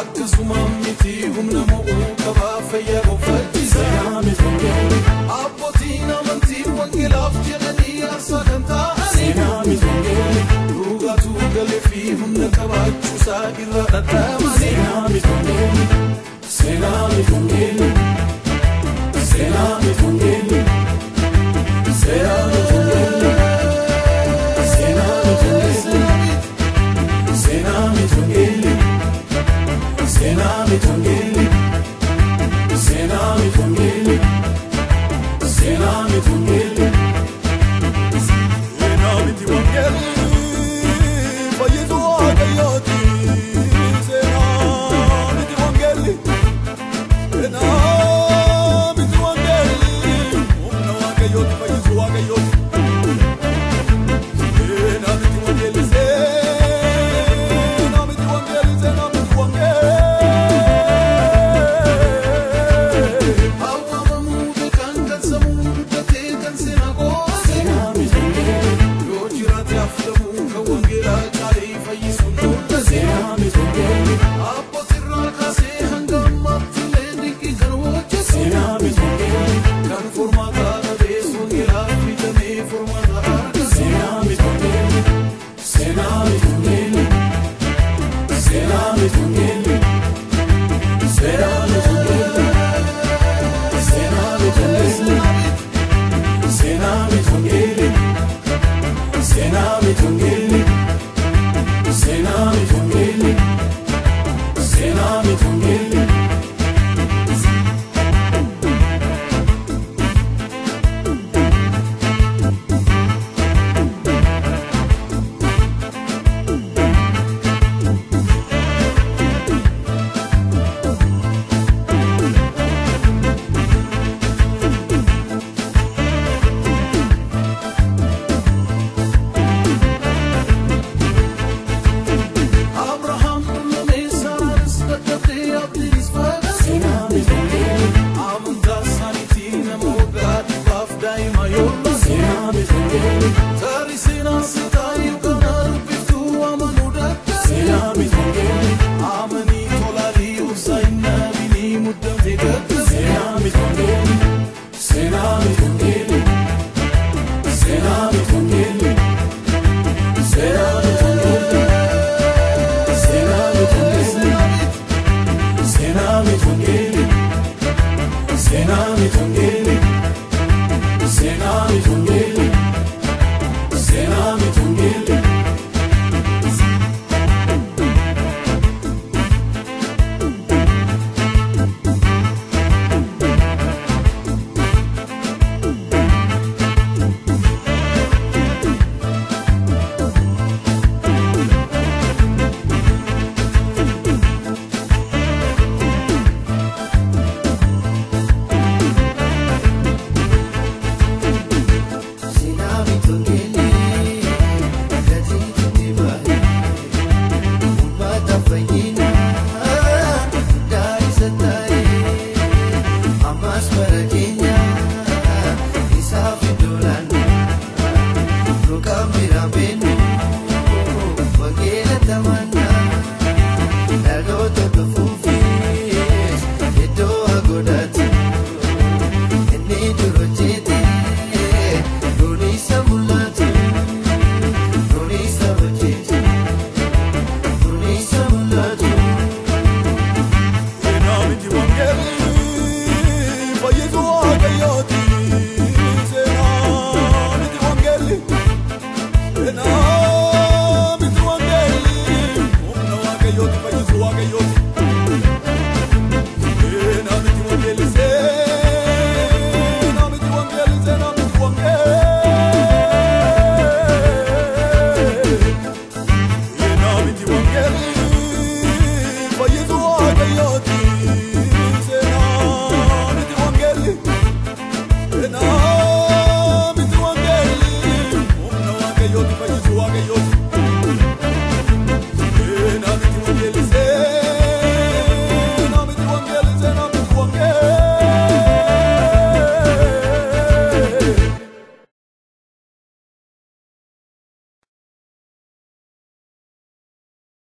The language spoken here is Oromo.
Akkasuma miti humna mo'uu qabaa fayyaa gonfachiisa. Seenaa miti wangeelli. Abbootiin amantii wangeelaaf jedhanii aarsaa kan ta'anii. Seenaa miti wangeelli. Dhugaatu galee fi humna qabaachuusaa irra dhadhaabanii. Seenaa miti wangeelli. Seenaa miti wangeelli. Seenaa miti wangeelli. Seenaa miti wangeelli. Seenaa miti wangeelli. Seenaa miti wangeelli. Seenaa miti wangeelli. Seenaa miti wangeelli. Seenaa miti wangeelli. Seenaa miti wangeelli. Fayyisuu Waaqayyooti. Seenaa miti wangeelli. Seenaa miti wangeelli. Humna Waaqayyooti fayyisuu Waaqayyooti. Seenaa miti wangeelli. Seenaa miti wangeelli. Seenaa miti wangeelli. Hawwamamuu beekan kan sammuu guddatee kan seenaa qoose. Seenaa miti wangeelli. Yoo jiraate haftamuu kan wangeelaa caalee fayyisuun mul'ate. Seenaa miti wangeelli. Abbootirraa kaasee hanga ammaatti illee dinqii kan hojjete. Seenaa miti wangeelli. Kan furmaata dhabees wangeelaaf bitamee furmaata argate. Seenaa miti wangeelli. Seenaa miti wangeelli. Seenaa miti wangeelli. Seenaa miti wangeelli. Seenaa miti wangeelli. Seenaa miti wangeelli. Seenaa miti wangeelli. Seenaa miti wangeelli. Seenaa miti wangeelli. Abrahaam dullomee Saaraanis dadhabdee abdiinis fagaate. Seenaa miti wangeelli. Amantaa isaaniitiin nama waggaa dhibbaaf daa'ima yoo laate. Seenaa miti wangeelli. Tarii seenaa sitaa yookaan dubbiftuu amanuu dadhabe. Seenaa miti wangeelli. Amanii tolaalii obsaa hin dhabinii muddamtee gaddabe. Seenaa miti wangeelli. Seenaa miti wangeelli. Seenaa miti wangeelli. Seenaa miti wangeelli. Seenaa miti wangeelli. Seenaa miti wangeelli. Seenaa miti wangeelli.